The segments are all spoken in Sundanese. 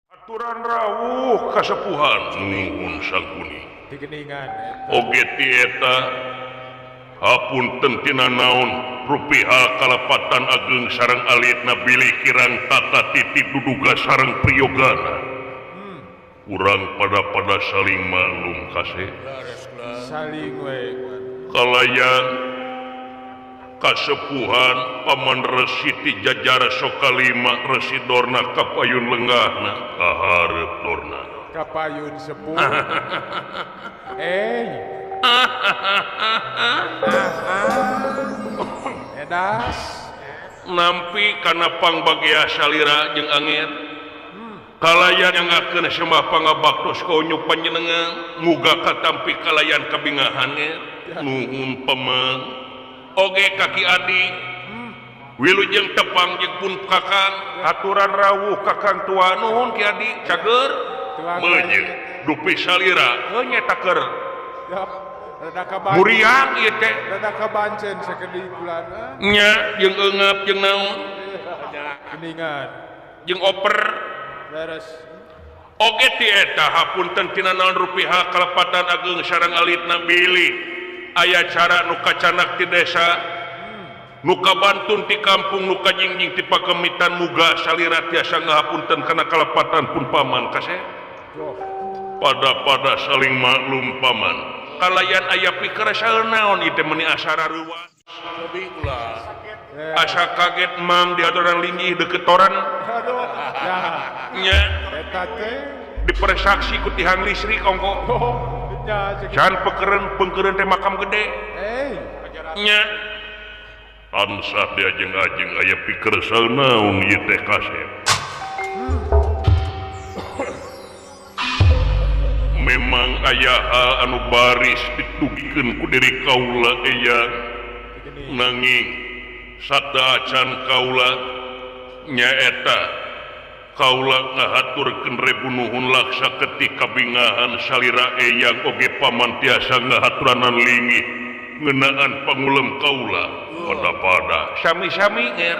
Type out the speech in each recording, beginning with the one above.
Aturan rawuh kasepuhan nuhun Sangkuni. Digeningan. Oge ti eta hapunten tina naon rupiah kalepatan ageng sareng alitna bilih kirang tata titip duduga sareng priyogana. Urang pada-pada saling maklum kasih. Saling we. Kalayan kasepuhan Paman Resi ti Jajara Sokalima Resi Dorna kapayun lenggahna kahareup Dorna. Kapayun sepuh. Edas nampi kana pangbagea salira jeung angin. Kalayan yang ngakeun sembah pangabaktos ka unyu panjenengan muga katampi kalayan kabingahan nuhun pemeng oge kaki adi wilujeng tepang jeung pun kakang aturan rawuh kakang tua nuhun ki adi cager meunyeut dupi salira heuh nya taker muriang ieu teh rada kabancen sakedik kulana nya jeung eungap jeung naon geningan jeung oper leres. Oge ti eta hapunten tina naon rupiah kalepatan ageng sareng alitna bilih aya cara nu kacanak ti desa nu kabantun ti kampung nu kajingjing ti pakemitan muga salira tiasa ngahapunten kana kalepatan pun paman kaseh pada-pada saling maklum paman kalayan aya pikersa naon ieu teh meuni asara reuwas asa kaget mang diaturan linggih deket toran nya dipersaksi ku tihang listrik ongko can pekeren pengkeren teh makam gede nya tansah diajeng-ajeng aya pikersa naon ieu teh kasep memang aya hal anu baris ditugikeun ku diri kaula aya nanging sateuacan kaula nyaeta kaula ngahaturkeun rebu nuhun laksa ketika bingahan salira eyang oge paman tiasa ngahaturanan linggih ngeunaan pangulem kaula pada-pada sami-sami nger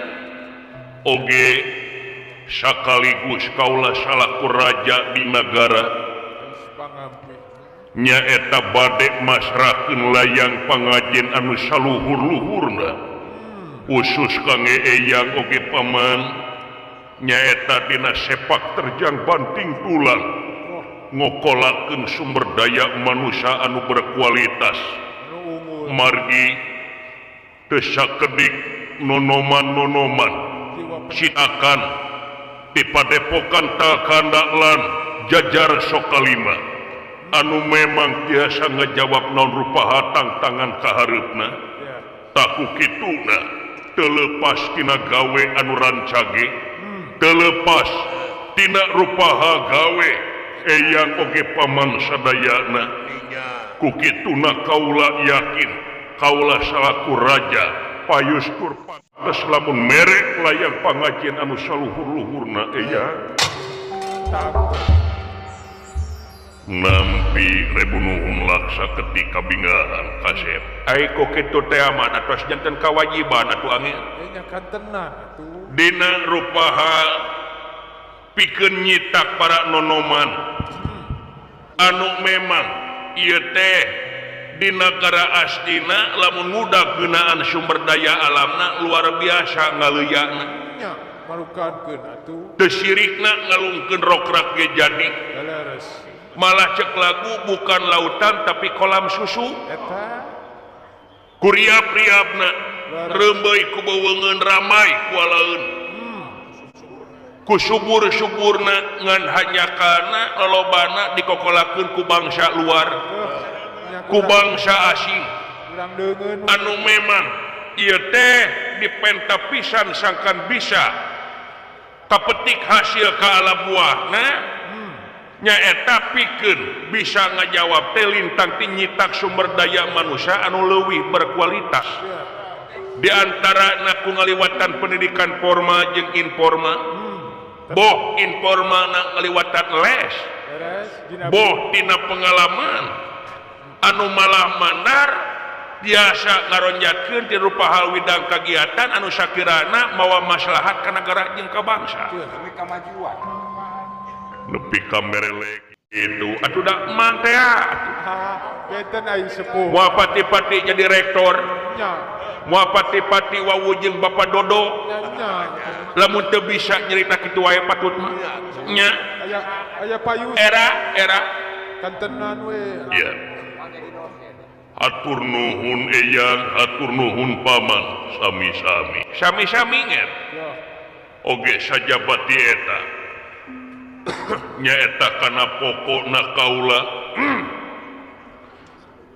oge sakaligus kaula salaku raja di nagara nyaeta bade masrahkeun layang pangajin anu saluhur-luhurna khusus kangge eyang oge paman nyaeta dina sepak terjang banting tulang ngokolakeun sumber daya manusia anu berkualitas margi teu sakedik nonoman-nonoman siakan ti padepokan Takandaklan Jajar Sokalima anu memang tiasa ngajawab naon rupa tangtangan kahareupna taku kituna telepas tina gawe anu rancage telepas tina rupaha gawe eyang oge paman sadayana ku kituna kaula yakin kaula salaku raja payus tur pantes lamun merek layang pangajian anu saluhur-luhurna eyang nampi rebu nuhun laksa ketika bingahan kasep ai ku kitu teh aman atos janten kawajiban atuh angin nya kantenan atuh dina rupaha pikeun nyitak para nonoman anu memang ieu teh di nagara astina lamun muda geunaan sumber daya alamna luar biasa ngaleuyana nya marukankeun atuh teu sirikna ngalungkeun rokrak ge jadi leres malah cek lagu bukan lautan tapi kolam susu eta kuriap-riapna rembeuy ku beuweungeun ramai ku alaeun ku subur-suburna ngan hanya kana lolobana dikokolakeun ku bangsa luar ku bangsa asing anu memang ieu teh dipenta pisan sangkan bisa kapetik hasil ka alam buahna nyaeta pikeun bisa ngajawab teh lintang ti nyitak sumber daya manusia anu leuwih berkualitas di antara ku ngaliwatan pendidikan formal jeung informal boh informal ngaliwatan les boh tina pengalaman anu malah mandar biasa ngaronjatkeun ti rupa hal widang kagiatan anu sakirana mawa maslahat ka nagara jeung ka bangsa. Nepi ka merelek itu atuh da mang teh benten ai sepuh. Moal pati-pati jadi rektor. Nya. Moal pati-pati wawuh jeung Bapak Dodo. Nya. Lamun teu bisa nyerita kitu wae patut mah. Nya. Aya aya payus. Era era kantenan we. Iya. Atur nuhun eyang, atur nuhun paman, sami-sami. Sami-sami ngen. Oge sajabati eta. Nyaeta kana pokokna kaula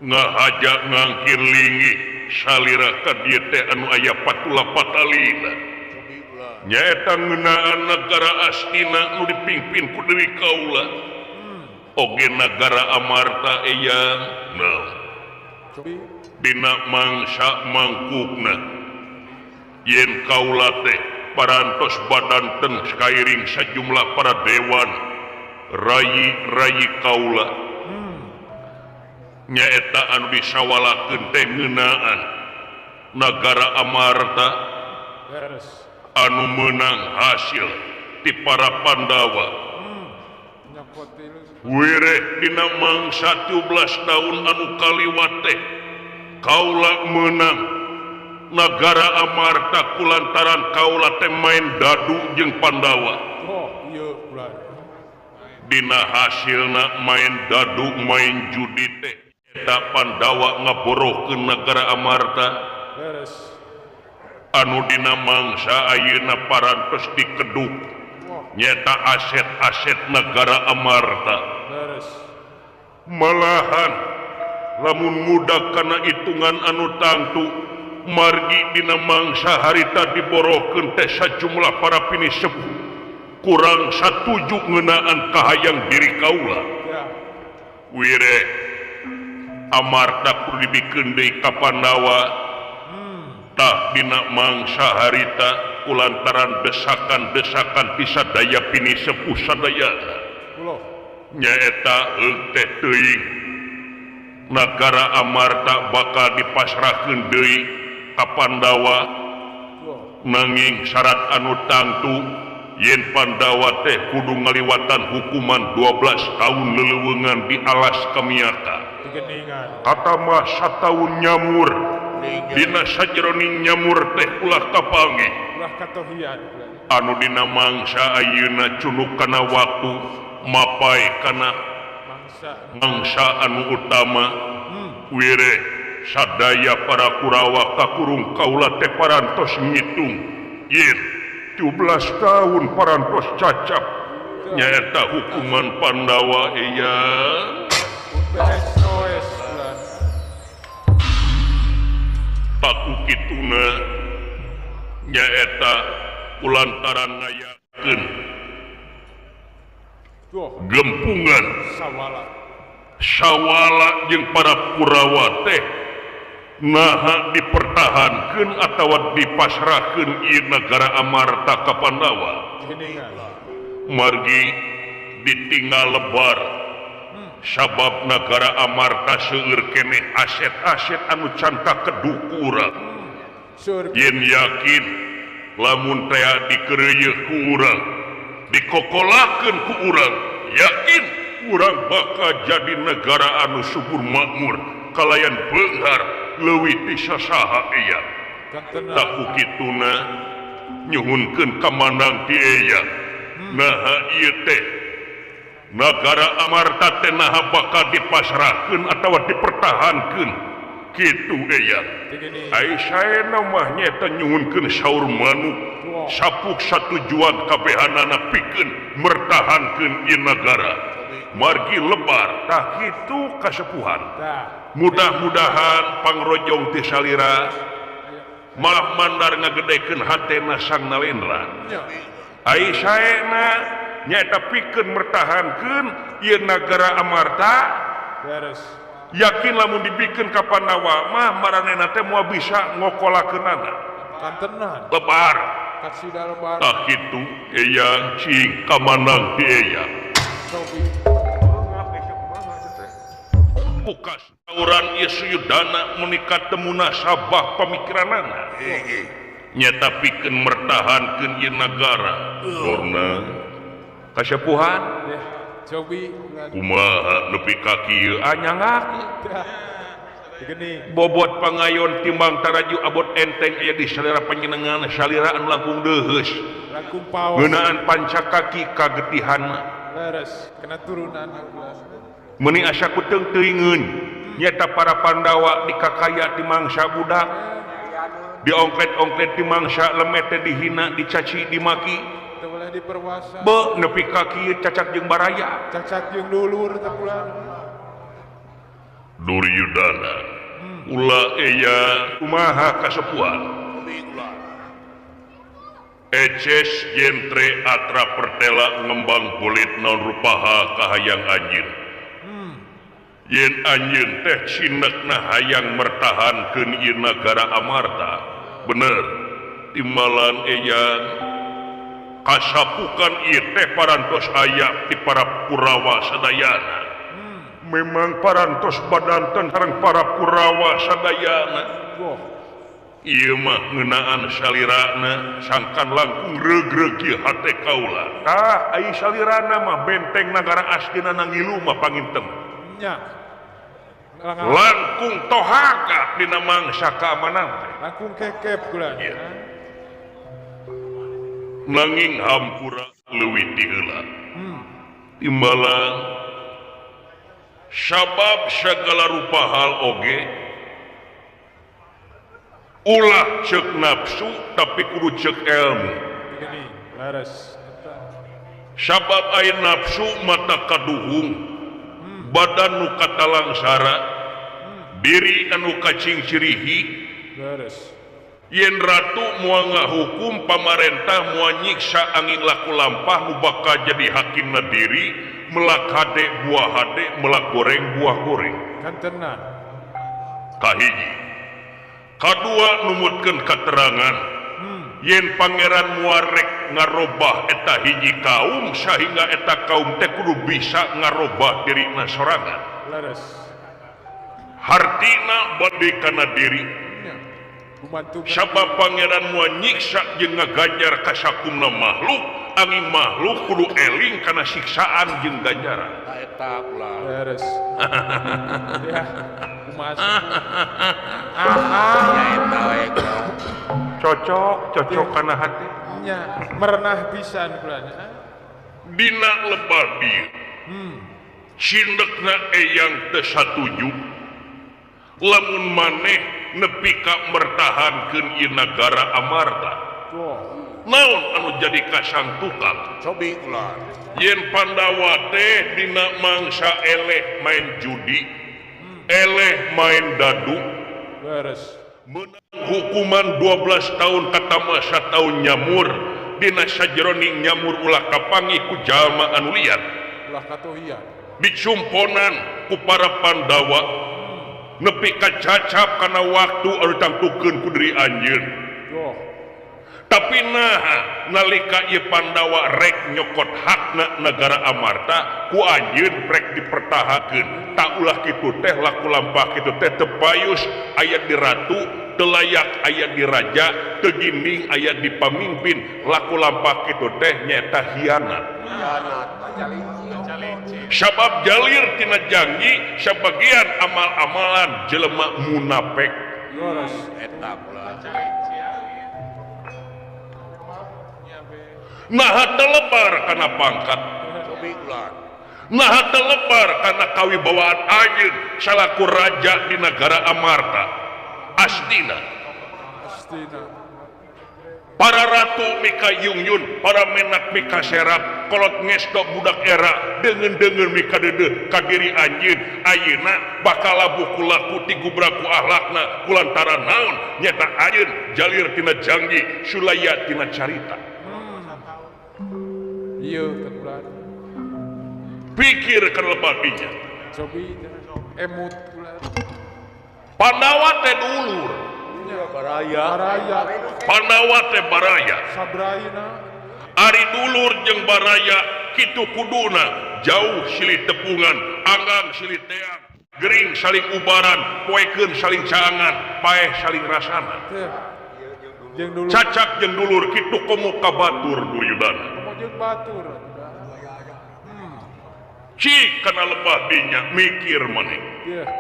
ngahaja ngangkir linggih salira ka dieu teh anu aya patula patalina. Nyaeta ngeunaan nagara Astina nu dipingpin ku Dewi Kaula. Oge nagara Amarta eyang. Nah. Dina mangsa mangkukna yen kaula teh parantos badanten skairing sajumlah para dewan rayi-rayi kaula nyaeta anu disawalakeun teh ngeunaan nagara Amarta anu meunang hasil ti para Pandawa. Were dina mangsa 17 tahun anu kaliwat teh kaula meunang nagara Amarta kulantaran kaula teh main dadu jeung Pandawa. Dina hasilna main dadu main judi teh eta Pandawa ngaborohkeun nagara Amarta. Anu dina mangsa ayeuna parantos dikeduk nyata aset-aset nagara Amarta. Malahan lamun muda kana hitungan anu tangtu margi dina mangsa harita diborohkeun teh sajumlah para pinisepuh kurang satuju ngeunaan kahayang diri kaula. Wire Amarta kudu dibikeun deui ka Pandawa. Tah dina mangsa harita kulantaran desakan-desakan ti sadaya pinisepuh sadayana nyaeta teh teuing nagara Amarta bakal dipasrahkeun deui ka Pandawa nanging syarat anu tangtu yen Pandawa teh kudu ngaliwatan hukuman 12 tahun leleuweungan di alas Kamiata. Kata mah sataun nyamur dina sajeroning nyamur teh ulah kapanggih anu dina mangsa ayeuna cunuk kana waktu mapai kana mangsa anu utama. Wire sadaya para Kurawa kakurung kaula teh parantos ngitung yen 17 tahun parantos cacap nyaeta hukuman Pandawa eyang. Paku kituna nyaeta kulantaran ngayakeun gempungan sawala jeung para Kurawa teh naha dipertahankeun atawa dipasrahkeun ieu nagara Amarta ka Pandawa. Margi ditinggal lebar sabab nagara Amarta seueur keneh aset-aset anu can kakeduk urang. Yen yakin lamun tea dikeureuyeuk ku urang, dikokolakeun ku urang, yakin urang bakal jadi negara anu subur makmur kalayan beunghar leuwih ti sasaha eya. Tak ku kituna nyuhunkeun kamanang ti eya. Naha ieu teh nagara Amarta teh naha bakal dipasrahkeun atawa dipertahankeun kitu eya. Ai saena mah nyaeta nyuhunkeun saur manuk sapuk satujuan kabehanana pikeun mertahankeun ieu nagara. Margi lebar tah kitu kasepuhan. Mudah-mudahan pangrojong ti salira malah mandar ngagedekeun hatena Sang Nalendra. Ai saena nyaeta pikeun mertahankeun ieu nagara Amarta. Yakin lamun dibikeun ka Pandawa mah maranehna teh moal bisa ngokolakeunana. Lebar. Tah kitu eyang cing kamanang ti eyang. Pukas tawuran ieu Suyudana meuni katemu nasabah pamikiranana. Nyata pikeun mertahankeun ieu nagara. Dorna Kasepuhan Ya, cobi ulah. Kumaha nepi ka kieu anyanggakeun. Tah. Geuning. Bobot pangayon timbang taraju abot enteng aya di salira panjenengan salira anu langkung deuheus. Langkung paos. Ngeunaan pancakaki kagetihan. Leres, kena turunan ulah. Meuni asa ku teung-teuingeun nyata para Pandawa dikakaya di mangsa budak, diongklet-ongklet di mangsa lemet teh, dihina, dicaci, dimaki. Teu boleh diperwasa. Be nepi ka kieu cacak jeung baraya. Cacak jeung dulur teh ulah. Duryudana ulah eya kumaha kasepuhan eces jentre atra pertela ngembang kulit naon rupaha kahayang anjeun yen anjeun teh cinekna hayang mertahankeun ieu nagara Amarta bener timbalan eyang kasapukan ieu teh parantos aya ti para Kurawa sadayana. Memang parantos badanten sareng para Kurawa sadayana. Wah, ieu mah ngeunaan salirana sangkan langkung regreg ieu hate kaula. Tah ai salirana mah benteng nagara astina ngilu mah pangintem. Nya. Langkung tohaka dina mangsa keamanan teh. Langkung kekep kula. Iya. Nanging hampura leuwih ti heula. Timbalan sabab segala rupa hal oge ulah cek nafsu tapi kudu cek ilmu. Geuning, leres. Eta. Sabab aya nafsu mata kaduhung, badan nu katalangsara, diri anu kacingcirihi. Leres. Yen ratu moal ngahukum, pamarentah moal nyiksa, angin laku lampah nu bakal jadi hakimna diri, melak hade buah hade, melak goreng buah goreng. Kantenan. Kahiji, kadua numutkeun katerangan yen pangeran muarek ngarobah eta hiji kaum sehingga eta kaum teh kudu bisa ngarobah dirina sorangan. Leres. Hartina bade kana diri. Nya. Gumantung. Sabab pangeran moal nyiksa jeung ngaganjar kasakumna makhluk, angin makhluk kudu eling kana siksaan jeung ganjaran. Eta ulah. Leres. Ya, kumaha. Ya eta we. Cocok, cocok kana hati. Nya, merenah pisan kula nya. Dina lebar dieu. Cindekna eyang teu satuju lamun maneh nepi ka mertahankeun ieu nagara Amarta. Wah, Naon anu jadi kasangtukan? Cobi ulah. Yen Pandawa teh dina mangsa eleh main judi, eleh main dadu, leres. menang hukuman 12 tahun katamasa tahun nyamur, dina sajeroning nyamur ulah kapanggih ku jalma anu liat. Ulah katohia. Dicumponan ku para Pandawa nepi ka cacap kana waktu anu tangtukeun ku diri anjeun. Wah, Tapi naha nalika ieu Pandawa rek nyokot hakna negara Amarta ku anjeun rek dipertahankeun. Tak ulah kitu teh laku lampah kitu teh teu payus aya di ratu, teu layak aya di raja, teu ginding aya di pamimpin, laku lampah kitu teh nyaeta hianat. Hianat. Sabab jalir tina janji sabagian amal-amalan jelema munafik. Leres. Eta ulah. Naha teu lebar kana pangkat. Cobi ulah. Naha teu lebar kana kawibawaan anjeun salaku raja di negara Amarta. Astina. Astina. Para ratu mika yungyun, para menak mika serap, kolot ngesdo budak era, deungeun-deungeun mika deudeuh ka diri anjeun, ayeuna bakal labuh laku ti gubraku ahlakna kulantaran naon nyata anjeun jalir tina janji sulaya tina carita. Ieu teh kula. Pikir kana lebatinya. Cobi emut kula. Pandawa teh dulur. Baraya. Baraya. Pandawa teh baraya. Sabraina. Ari dulur jeung baraya kitu kuduna jauh silih tepungan, anggang silih teang, gering saling ubaran, poekeun saling caangan, paeh saling rasana. Teh. Jeung dulur. Cacak jeung dulur kitu komo ka batur Duryudana. Komo jeung batur. Cik kana lebah dinya mikir maneh. Yeah.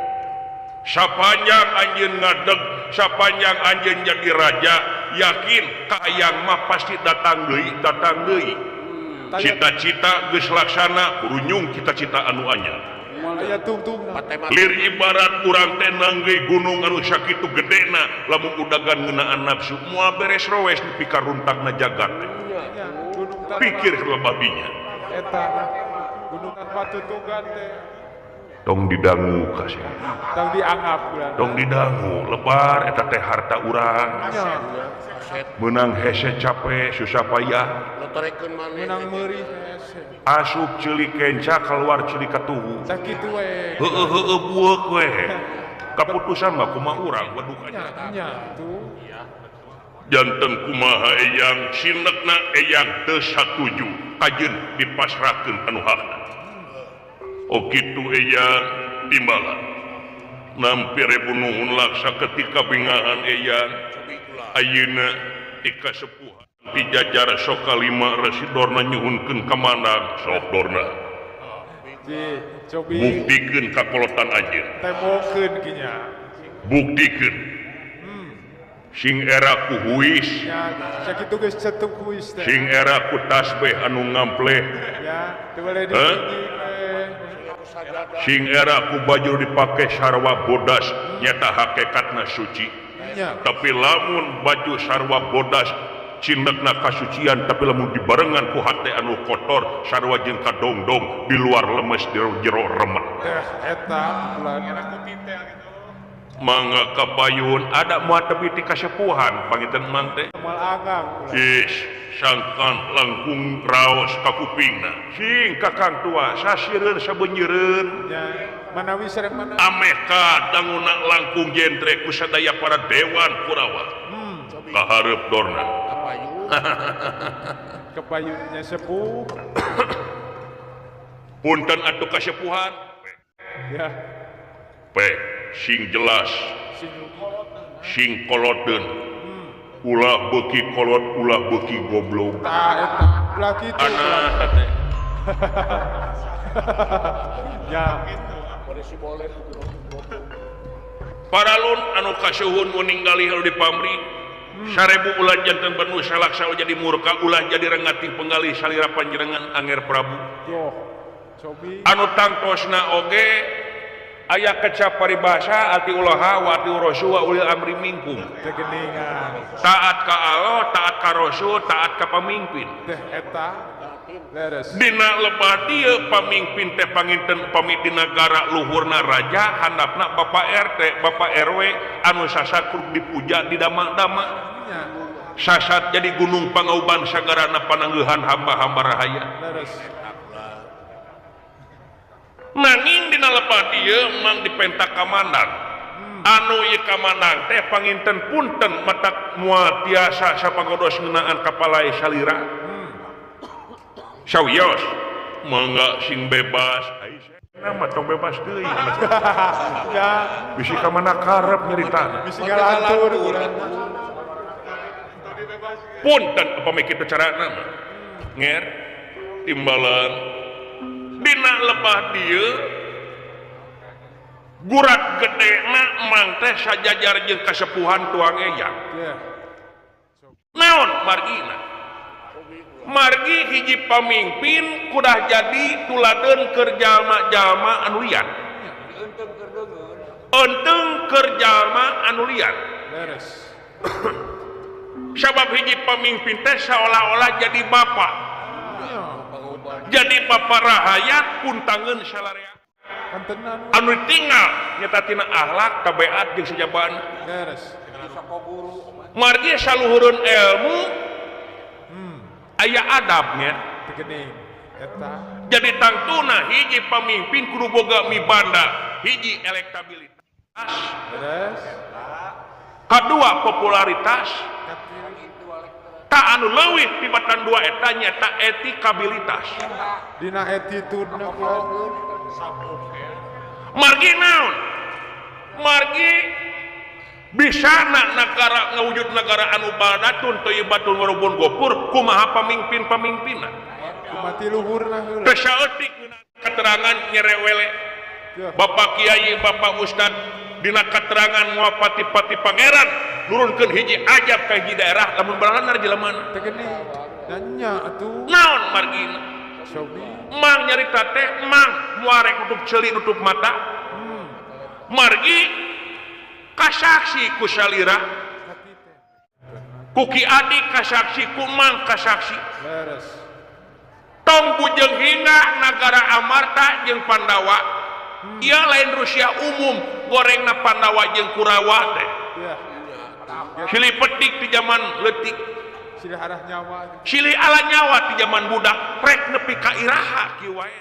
Sapanjang anjeun ngadeg, sapanjang anjeun jadi raja, yakin kahayang mah pasti datang deui, datang deui. Cita-cita geus laksana, kurunyung cita-cita anu anyar. Aya tungtungna. Lir ibarat urang teh nanggeuy gunung anu sakitu gedena, lamun udagan ngeunaan nafsu moal beres rowes nepi ka runtakna jagat teh. Nya, gunung tanpa Pikir lebah dinya. Eta gunung tanpa tutungan teh. Tong didangu kasih. Tong dianggap ulah. Tong didangu lebar eta teh harta urang. Nya. Menang hese capek susah payah. Lotorekeun maneh. Menang meurih hese. Asup ceuli kenca keluar ceuli katuhu. Sakitu we. Heueuh heueuh bueuk we. Kaputusan mah kumaha urang waduk aja. Nya tuh. Janten kumaha eyang sinekna eyang teu satuju kajeun dipasrahkeun anu hakna. Oh kitu eyang timbalan. Nampi rebu nuhun laksa ketika bingahan eyang ayeuna tika sepuhan ti jajar soka lima Resi Dorna nyuhunkeun kamandang sok Dorna. Ji, cobi. Buktikeun kakolotan anjeun. Tembokeun kinya. Buktikeun. Sing era ku huis. Ya, sakitu geus cetuk huis teh. Sing era ku tasbih anu ngampleh. Ya, teu boleh ditinggi we. Sing era ku baju dipake sarwa bodas nyata hakikatna suci. Nya. Tapi lamun baju sarwa bodas cindekna kasucian, tapi lamun dibarengan ku hate anu kotor sarwa jeung kadongdong di luar lemes di jero remet. Teh eta ulah. Mangga kapayun ada moal tepi ti kasepuhan panginten mang teh. Moal angang ulah. Is sangkan langkung raos ka kupingna. Sing kakang tua sasireun sabeunyireun. Nya, manawi sareng mana? Ameh kadanguna langkung jentre ku sadaya para dewan Kurawa. Kahareup Dorna. Kapayun. Kapayunnya sepuh. Punten atuh kasepuhan. Ya. Pe sing jelas sing koloteun ulah beuki kolot ulah beuki goblok. Tah eta ulah kitu. Anak teh. Ya. Paralun anu kasuhun mun ninggali halu dipamri sarebu ulah janten benu salaksa jadi murka ulah jadi rengatih penggalih salira panjenengan Anger Prabu. Yo. Cobi. Anu tangtosna oge aya kecap paribasa ati ulaha wa ati rasul wa ulil amri minkum. Teh geuningan. Taat ka Allah, taat ka Rasul, taat ka pamimpin. Teh eta leres. Dina lebah dieu pamimpin teh panginten pami di nagara luhurna raja, handapna Bapak RT, Bapak RW anu sasakur dipuja didama-dama. Nya. Sasat jadi gunung pangauban sagarana panangguhan hamba-hamba rahaya. Leres. Nanging dina lebah dieu mang dipenta kamandan. Anu ieu kamandan teh panginten punten matak moal tiasa sapagodos ngeunaan kapalai salira. Sawios mangga sing bebas. Ai mah tong bebas deui. Ya, bisi ka mana karep nyaritana. Bisi ngalantur urang. Punten upami kitu carana mah. Nger timbalan dina lebah dieu gurat gedena mang teh sajajar jeung kasepuhan tuang eyang. Yeah. Naon margina? Margi hiji pamimpin kudah jadi tuladeun keur jalma-jalma anu lian. Eunteng keur jalma anu lian. Leres. Sabab hiji pamimpin teh seolah-olah jadi bapak. Jadi bapak rahayat puntangeun salarea. Anu tinggal nyata tina akhlak tabiat jeung sajabana. Leres. Margi saluhureun ilmu aya adabnya. Eta. Jadi tangtuna hiji pamimpin kudu boga mibanda, hiji elektabilitas. Leres. Kadua popularitas. Tak anu leuwih tibatan dua eta nyata etikabilitas. Dina attitude-na kula. Margi naon? Margi bisa na negara ngawujud negara anu badatun thayyibatun warubun gopur kumaha pamimpin-pamimpinna. Kumaha ti luhurna heula. Teu saeutik Keterangan nyerewele Bapak Kiai Bapak Ustad dina keterangan muapati-pati pangeran nurunkeun hiji ajab ka hiji daerah lamun balanar jelema teh geuning nya atuh naon margina mang nyarita teh mang muarek nutup ceuli nutup mata margi kasaksi ku salira ku Ki Adi kasaksi ku mang kasaksi tong bujeng hingga nagara Amarta jeung Pandawa ieu lain Rusia umum gorengna Pandawa jeung Kurawa teh silih petik di zaman leutik silih arah nyawa silih ala nyawa di zaman budak rek nepi ka iraha kieu wae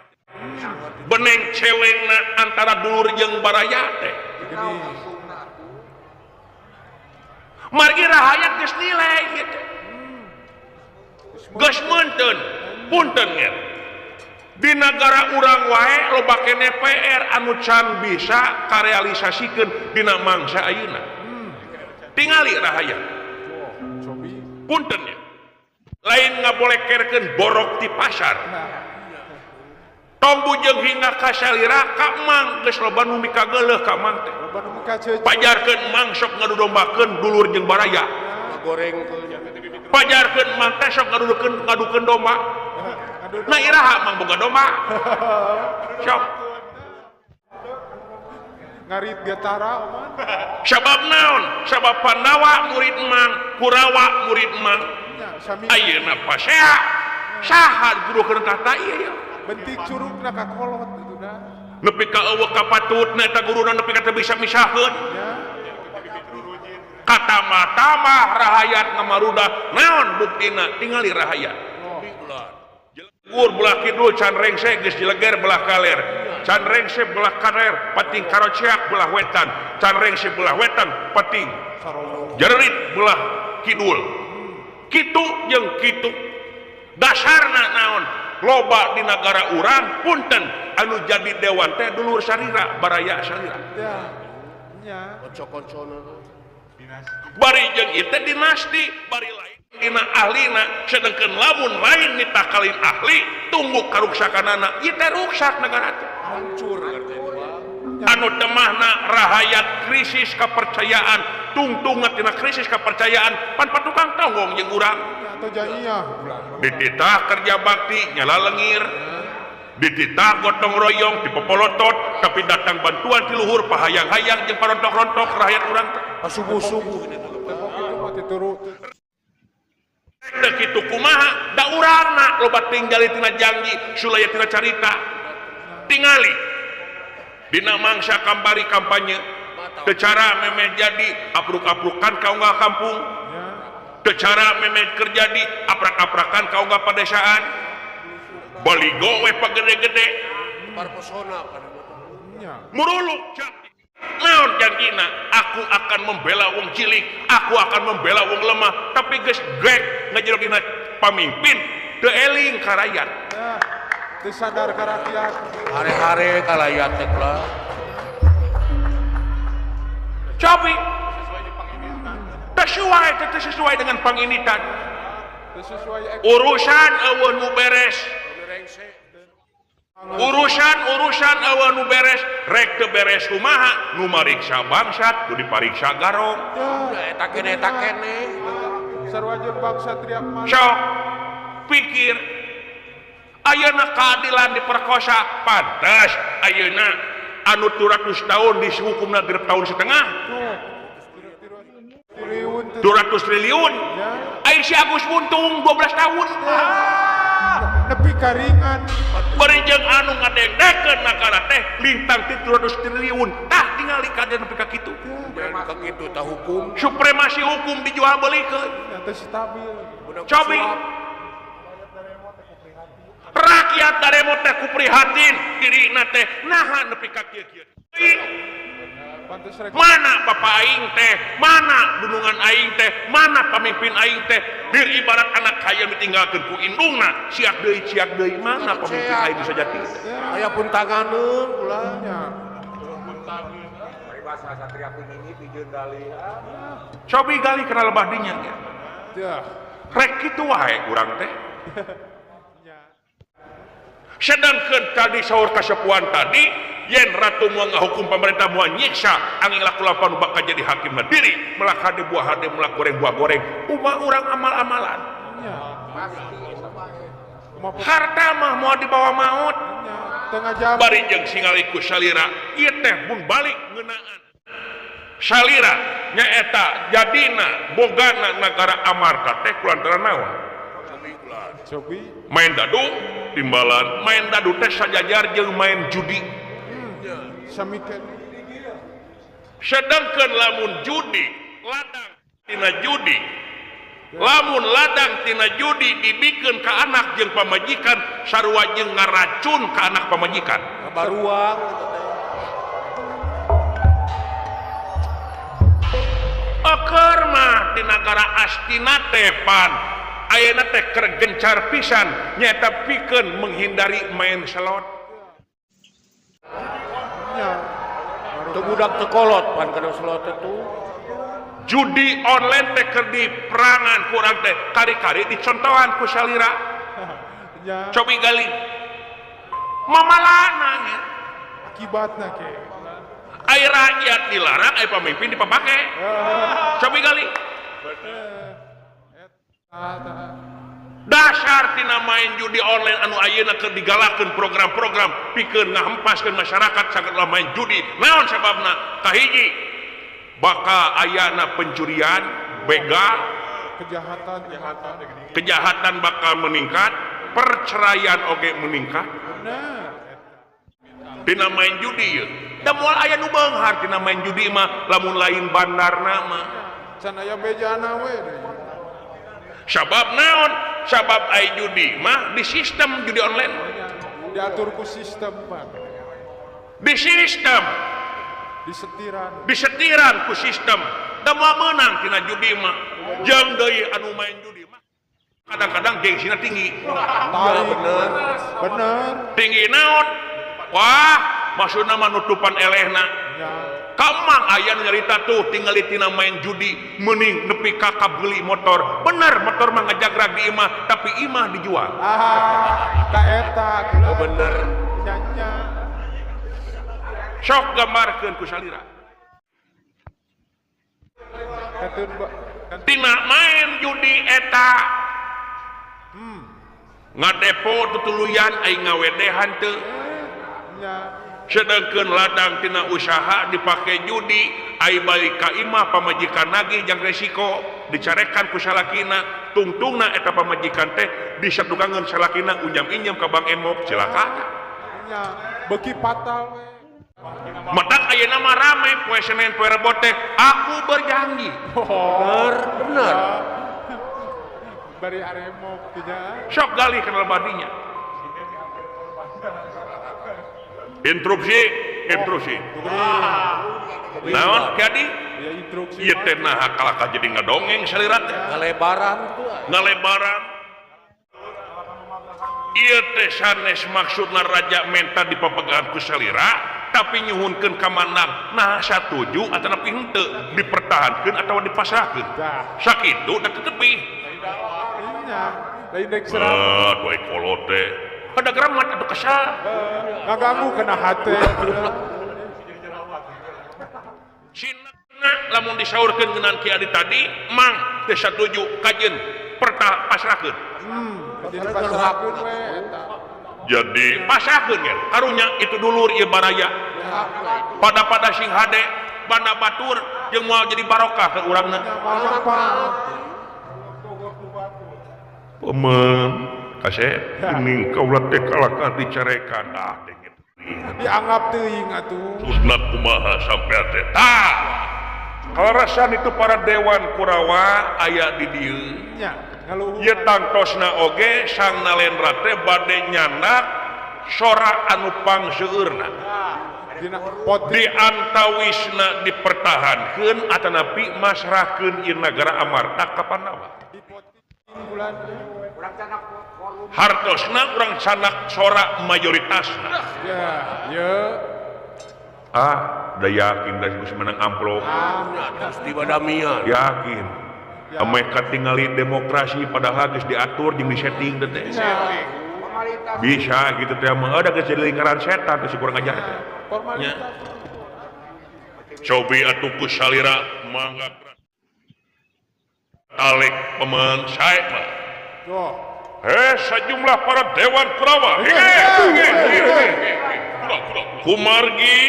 beneng celengna antara dulur jeung baraya teh margi rahayat geus nilai ieu teh geus meunteun punten nya di negara urang wae loba keneh PR anu can bisa karealisasikeun dina mangsa ayeuna tingali rahayat punten nya lain ngabolekerkeun borok ti pasar tong bujeng hingga ka salira ka mang geus loba nu mikageuleuh ka mang teh pajarkeun mang sok ngadudombakeun dulur jeung baraya pajarkeun mang teh sok ngadukeun domba nah iraha mang boga domba sok ngarit getara oman sabab naon sabab Pandawa murid mang Kurawa murid mang ayeuna pasea saha guru keur tata ieu bentik curugna ka kolot atuh da nepi ka eueuh ka patutna eta guruna nepi ka teu bisa misahkeun kata mah rahayat ngamarudah naon buktina tingali rahayat gur belah kidul can rengse geus dileger belah kaler can rengse belah kaler pating karoceak belah wetan can rengse belah wetan pating jerit belah kidul kitu jeung kitu dasarna naon loba di nagara urang punten anu jadi dewan teh dulur sarira baraya sarira nya bari jeung ieu teh dinasti bari lain dina ahlina sedengkeun lamun lain nitakalin ahli tunggu karuksakanana ieu teh ruksak nagara teh hancur anu temahna rahayat krisis kepercayaan tungtungna tina krisis kepercayaan pan patukang tonggong jeung urang dititah kerja bakti nyala lengir dititah gotong royong dipopolotot tapi datang bantuan ti luhur pahayang-hayang jeung parontok-rontok rakyat urang teh subuh-subuh teu kitu kumaha da urangna loba tinggali tina janji sulaya tina carita tingali dina mangsa kambari kampanye teu cara memeh jadi apruk-aprukan ka unggal kampung teu cara memeh keur jadi aprak-aprakan ka unggal padesaan baligo we pagede-gede muruluk naon janjina aku akan membela wong cilik aku akan membela wong lemah tapi geus grek ngajero dina pamimpin teu eling ka rakyat teu sadar ka rakyat hare-hare ka rakyat teh lah cobi teu sesuai dengan panginitan urusan eueuh nu beres urusan-urusan eueuh nu beres rek teu beres kumaha nu mariksa bangsat kudu dipariksa garong eta kene eta kene sarua jeung bangsa teriak mana sok pikir ayeuna keadilan diperkosa pantes ayeuna anu 200 tahun dihukumna 2,5 tahun 200 triliun ai si Agus Buntung 12 tahun nepi karingan bari jeung anu ngadengdekeun nagara teh lintang ti 200 triliun tah tingali kader nepi ka kitu ka kitu tah hukum supremasi hukum dijual belikeun teu stabil cobi rakyat daremo teh ku prihatin dirina teh naha nepi ka kieu-kieu mana bapak aing teh mana dunungan aing teh mana pamimpin aing teh dir ibarat anak hayam ditinggalkeun ku indungna siak deui mana pamimpin aing bisa jadi aya pun tanganeun ulah nya paribasa satria pinini pijeun gali cobi gali kana lebah dinya tah rek kitu wae urang teh Sedangkan tadi sahur kasepuhan tadi yen ratu moal ngahukum pemerintah moal nyiksa angin laku lapan bakal jadi hakim diri melak hade buah hade melak goreng buah goreng umat urang amal-amalan. Harta mah moal dibawa maut. Bari jeung singali ku salira ieu teh mun balik ngeunaan salira nyaeta jadina bogana nagara Amarta teh kulantaran naon? Main dadu timbalan, main dadu teh sajajar jeung main judi. Sedangkan lamun judi ladang tina judi, lamun ladang tina judi dibikeun ka anak jeung pamajikan sarua jeung ngaracun ka anak pamajikan. Baruang Oker mah di nagara Astina teh pan ayeuna teh keur gencar pisan nyaeta pikeun menghindari main slot. Teu budak teu kolot pan kana slot itu. Judi online teh keur diperangan ku urang teh kari-kari dicontohan ku salira. Cobi gali. Mamalana nya. Akibatna ke. Ai rakyat dilarang, ai pamimpin dipapake. Cobi gali. Dasar tina main judi online anu ayeuna keur digalakeun program-program pikeun ngahempaskeun masyarakat sagala main judi. Naon sababna? Kahiji, bakal ayana pencurian, begal, kejahatan bakal meningkat, perceraian oge meningkat. Tina main judi ieu. Da moal aya nu beunghar tina main judi mah lamun lain bandarna mah. Can aya bejana we. Sabab naon? Sabab ai judi mah di sistem judi online. Diatur ku sistem, Pak. Di sistem. Disetiran. Disetiran ku sistem. Da moal meunang tina judi mah. Jeung deui anu main judi mah kadang-kadang gengsina tinggi. Ya, bener. Bener. Tinggi naon? Wah, maksudna mah nutupan elehna. Ya. Kamang aya nu nyarita tuh tingali tina main judi meuning nepi ka kabeli motor. Bener motor mah ngajagrag di imah, tapi imah dijual. Ah, ka eta. Oh, bener. Nya nya. Sok gambarkeun ku salira. Tina main judi eta. Ngadepo tutuluyan aing ngawedehan teu. Sedangkan ladang tina usaha dipake judi ai balik ka imah pamajikan nagih jang resiko dicarekan ku salakina tungtungna eta pamajikan teh disadukangeun salakina unjam-injam ka Bank Emok cilaka nya beuki fatal we. Matak ayeuna mah rame poe Senin poe Rebo teh aku berjanji. Bener bener. Bari aremok nya. Sok galih kana badinya. Interupsi, interupsi. Naon kiadi? Ya instruksi. Ieu teh naha kalakah jadi ngadongeng salira teh. Ngalebaran tuh. Ngalebaran. Ieu teh sanes maksudna raja menta dipapegahan ku salira, tapi nyuhunkeun ka manang. Nah satuju atanapi henteu dipertahankeun atawa dipasrahkeun. Sakitu da teu tepi. Nya, lain rek serang. Ah, we kolot teh. Ada geramat atau kesal. Ngaganggu kena hate. Sinna lamun disaurkeun ngeunaan Ki Adi tadi, mang teu satuju kajeun pertah pasrahkeun. Jadi pasrahkeun we eta. Jadi pasrahkeun ge. Karunya itu dulur ieu baraya. Pada-pada sing hade, banda batur jeung moal jadi barokah ke urangna. Pemen kasep geuning kaula teh kalakah dicarekan ah teh kitu. Dianggap teuing atuh. Sunat kumaha sampean teh. Tah. Kalarasan itu para dewan Kurawa aya di dieu. Nya, ngaluhur. Ieu tangtosna oge Sang Nalendra teh bade nyandak sora anu pangseueurna. Di antawisna dipertahankeun atanapi masrahkeun ieu nagara Amarta ka Pandawa. Hartosna urang sanak sora mayoritasna. Ya, ya. Ah, da yakin da geus menang amplop. Terus dibadamian. Yakin. Ameh katingali demokrasi padahal geus diatur jeung disetting teh. Bisa gitu teh mah ada geus jadi lingkaran setan teh si kurang ajar teh. Cobi atuh ku salira mangga talik pemen sae mah. Heh sajumlah para dewan Kurawa. Kumargi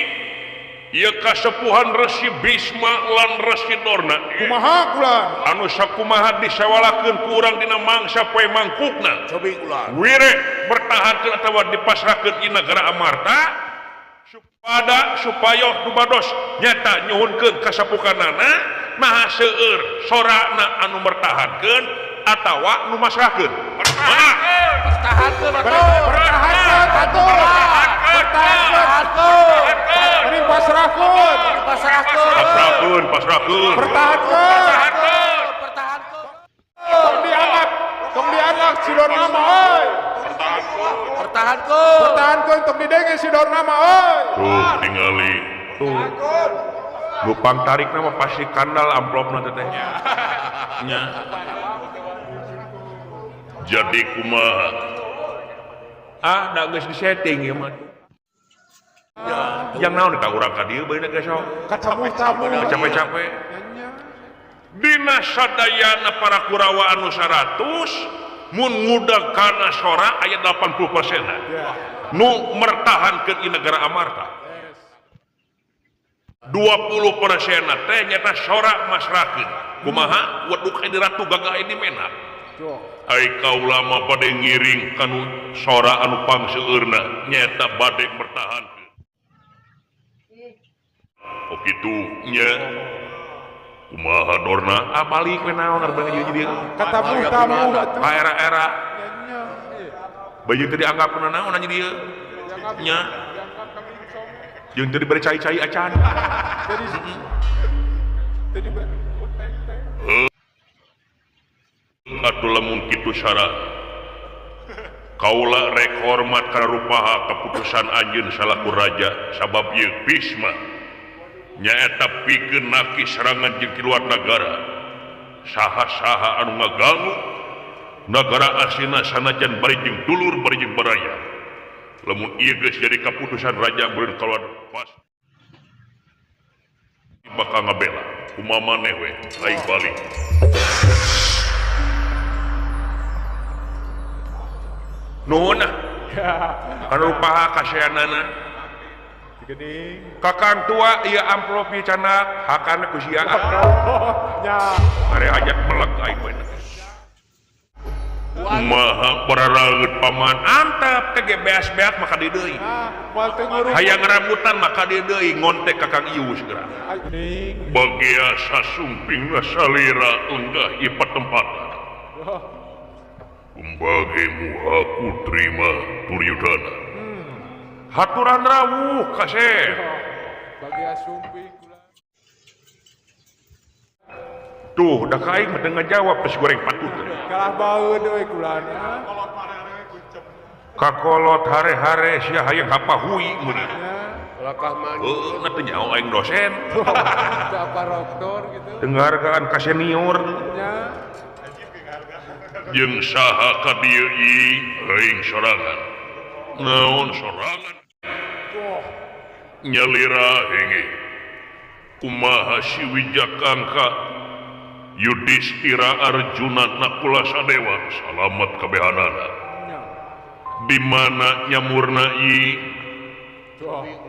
ieu kasepuhan Resi Bisma lan Resi Dorna. Kumaha kula? Anu sakumaha disawalakeun ku urang dina mangsa poe mangkukna. Cobi kula. Wire bertahankeun atawa dipasrahkeun di negara Amarta pada supaya dumados nyata nyuhunkeun kasapukanana maha seueur sorana anu mertahankeun atawa nu masrahkeun. Pertahankeun Mending pasrahkeun. Pasrahkeun, pasrahkeun. Pertahankeun. Tong dianggap, tong dianggap si Dorna mah euy. Pertahankeun. Pertahankeun tong didenge si Dorna mah euy. Tuh tingali. Tuh. Nu pangtarikna mah pasti kandal amplopna teh teh. Nya. Jadi kumaha? Ah, da geus disetting ieu mah. Yang naon eta urang ka dieu baeuna geus sok. Kacamu-camu. Capek-capek. Dina sadayana para Kurawa anu 100 mun ngudag kana sora aya 80% nu mertahankeun di negara Amarta. 20% teh nyata sora masrahkeun. Kumaha weduk di ratu gagah ini menak. Ai kaula mah bade ngiring kanu sora anu pangseueurna nyata bade mertahankeun. Oh kitu nya. Kumaha Dorna? Ah balik we naon arek jadi dieu. Katamu-tamu atuh. Ka era-era. Baju teu dianggap kuna naon anjing dieu. Nya. Jeung teu dibere cai-cai acan. Jadi atuh lamun kitu syarat. Kaula rek hormat kana rupaha keputusan anjeun salaku raja sabab ieu Bisma nyaeta pikeun naki serangan jeung ki luar nagara. Saha-saha anu ngaganggu nagara asina sanajan bari jeung dulur bari jeung baraya. Lamun ieu geus jadi kaputusan raja beureun kaluar pas bakal ngabela kumaha maneh we aing balik. Nuhun ah. Kana rupaha kaseanana. Kakang tua ieu amplop ieu canak hakana ku sia. Nya. Are ajak melek aing we. Maha pararageut paman antep teh ge beas-beas maka di deui. Hayang rambutan maka di deui ngontek kakang Ius geura. Bagia sasumpingna salira enggah ieu patempatan. Kumbage muha ku terima Duryudana. Haturan rawuh kasep. Bagia sumping kula. Tuh, da ka aing mah teu ngajawab geus goreng patut. Kalah baeud we kulana. Kakolot hare-hare sia hayang hapahui meureun. Lakah mah. Heuh, teu nyaho aing dosen. Teu apa rektor gitu. Penghargaan ka senior. Nya. Jeung saha ka dieu aing sorangan. Naon sorangan? Nyalira henge. Kumaha si Wijakangka Yudhistira Arjuna Nakula Sadewa salamat kabehanana. Di mana nyamurna i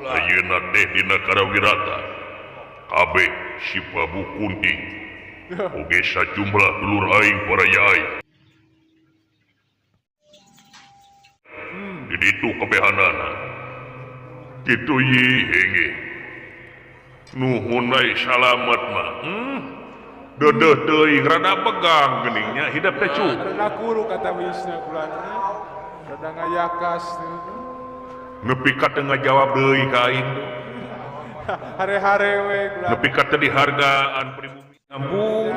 ayeuna teh dina Karawirata. Kabeh si Prabu Kunti oge sajumlah dulur aing para aing. Di ditu kabehanana. Kitu ye henge. Nuhun ai salamat mah. Dedeh teuing rada pegang geningnya hidup teh cu. Rada kuru kata wisna kulana. Rada ngayakas. Nepi ka teu ngajawab deui ka aing. Hare-hare we kulana. Nepi ka teu dihargaan pribumi. Ampun.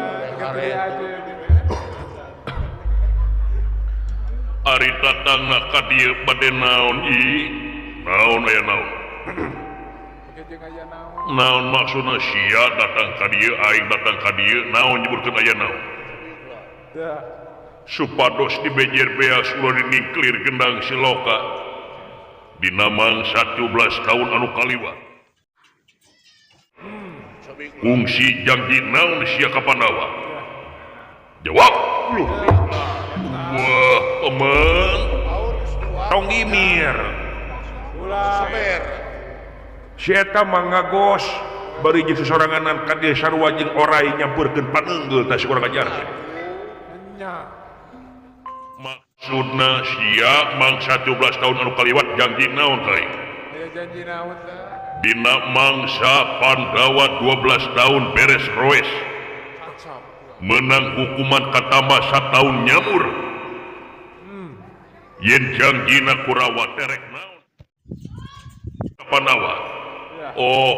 Ari tatangna ka dieu bade naon i? Naon aya naon? Naon maksudna sia datang ka dieu aing datang ka dieu naon nyebutkeun aya naon? Supados di bejer beas ulah diningklir gendang siloka dina mangsa 12 tahun anu kaliwat. Kungsi janji naon sia ka Pandawa? Jawab lu. Wah, emang tong imir. Si eta mah ngagos bari jeung sosoranganan ka dieu sarua jeung orai nyampurkeun paneunggeul tah si kurang ajar. Maksudna sia mangsa 12 tahun anu kaliwat janji naon ka aing? Janji naon tah? Dina mangsa Pandawa 12 tahun beres roes. Menang hukuman katambah satahun nyamur. Yen janjina Kurawa terek naon? Pandawa. Oh,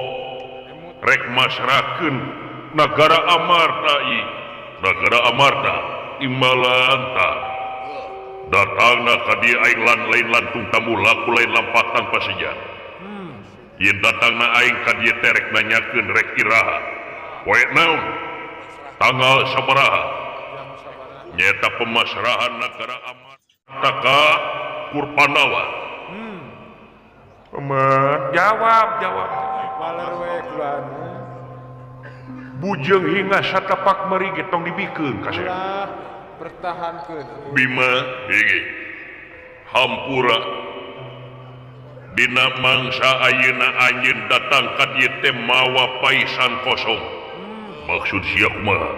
rek masrakeun nagara Amarta ieu. Nagara Amarta imbalanta. Datangna ka dieu aing lan lain lantung tamu laku lain lampah tanpa seja. Yen datangna aing ka dieu terek nanyakeun rek iraha. Poe naon? Tanggal sabaraha? Nyeta pemasrahan nagara Amarta ka Kurpandawa. Jawab jawab. Bujeng hingga satapak meri ge tong dibikeun ka saya. Pertahankeun. Bima hiji. Hampura dina mangsa ayeuna anjeun datang ka dieu teh mawa paisan kosong. Maksud sia kumaha?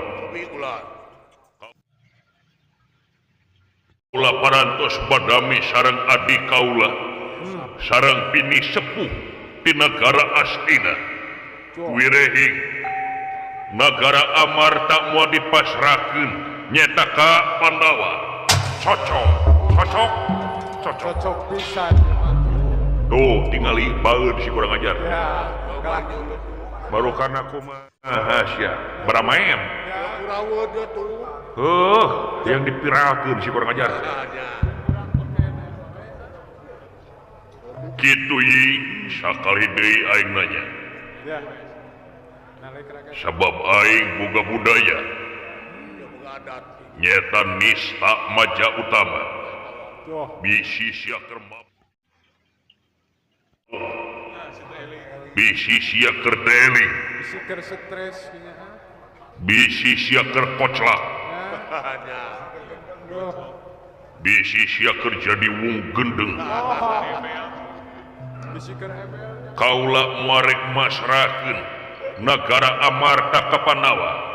Kaula parantos badami sareng adi kaula. Sareng bini sepuh di nagara Astina. Wirehing nagara Amarta moal dipasrahkeun nyeta ka Pandawa. Cocok, cocok, cocok. Cocok pisan. Tuh tingali baeud si kurang ajar. Ya, baru karena kumaha sia baramaen. Heuh, yang dipiralkeun si kurang ajar. Kitu ye sakali deui aing nanya. Sabab aing boga budaya. Nyeta nista maja utama. Bisi sia keur bisi sia keur deling. Bisi keur stres Bisi sia keur koclak. Bisi sia keur jadi wung gendeng. Kaula muarek masrakeun nagara Amarta ka Pandawa.